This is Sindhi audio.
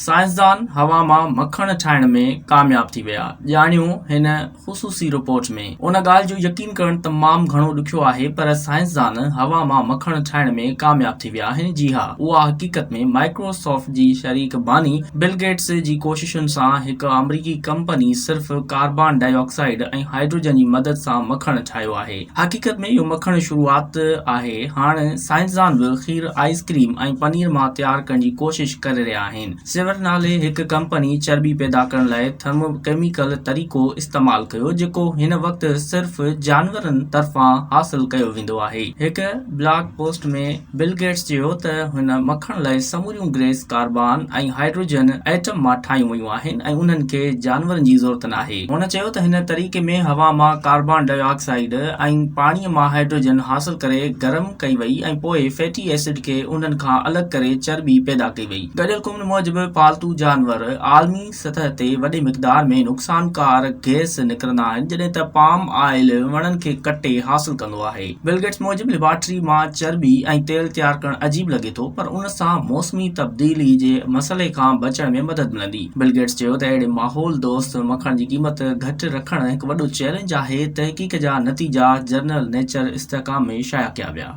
سائنسدان هوا مان مکڻ ٺاهڻ ۾ ڪامياب ٿي ويا، ڄاڻيو هن خصوصي رپورٽ ۾. ان ڳالهه جو يقين ڪرڻ تمام گهڻو ڏکيو آهي پر سائنسدان هوا مان مکڻ ٺاهڻ ۾ ڪامياب ٿي ويا آهن، جي ها اها حقيقت ۾ مائيڪروسافٽ جي شريڪ باني بل گيٽس جي ڪوششن سان هڪ آمريڪي ڪمپني صرف ڪاربان ڊاء آڪسائيڊ ۽ هائيڊروجن جي مدد سان مکڻ ٺاهيو آهي. حقيقت ۾ اهو مکڻ شروعات آهي، هاڻ سائنسدان به کير، آئس ڪريم ۽ پنير مان تيار ڪرڻ جي ڪوشش ڪري رهيا آهن. سيور نالي هڪ ڪمپني چرٻي پيدا ڪرڻ لاء ٿرمو ڪيميڪل طريقو استعمال ڪيو جيڪو هن وقت صرف جانورن طرفان حاصل ڪيو ويندو آهي. هڪ بلاگ پوسٽ ۾ بل گيٽس چيو ته هن مکڻ لاء سموريون گئس ڪاربان ۽ هائيڊروجن ايٽم مان ٺاهيون ويون آهن ۽ انهن کي جانورن جي ضرورت ناهي. هن چيو ته هن طريقي ۾ هوا مان ڪاربان ڊاء آڪسائيڊ ۽ پاڻي مان هائيڊروجن حاصل ڪري گرم ڪئي وئي ۽ پوء فيٽي ايسڊ کي انهن کان الڳ ڪري چرٻي پيدا ڪئي وئي. گڏيل قومن موجب پالتو جانور عالمي سطح تي وڏي مقدار ۾ نقصانڪار گئس نڪرندا آهن جڏهن ته پام آئل وڻن کي ڪٽي حاصل ڪندو آهي. بل گيٽس موجب ليبارٽري مان چرٻي ۽ تيل تيار ڪرڻ عجيب لڳي ٿو پر ان سان موسمي تبديلي جي مسئلي کان بچڻ ۾ مدد ملندي. بل گيٽس چيو ته اهڙي ماحول دوست مکڻ جي قيمت گهٽ رکڻ هڪ وڏو چئلينج آهي، تحقيق جا نتيجا جرنل نيچر استحڪام ۾ شايع ڪيا ويا.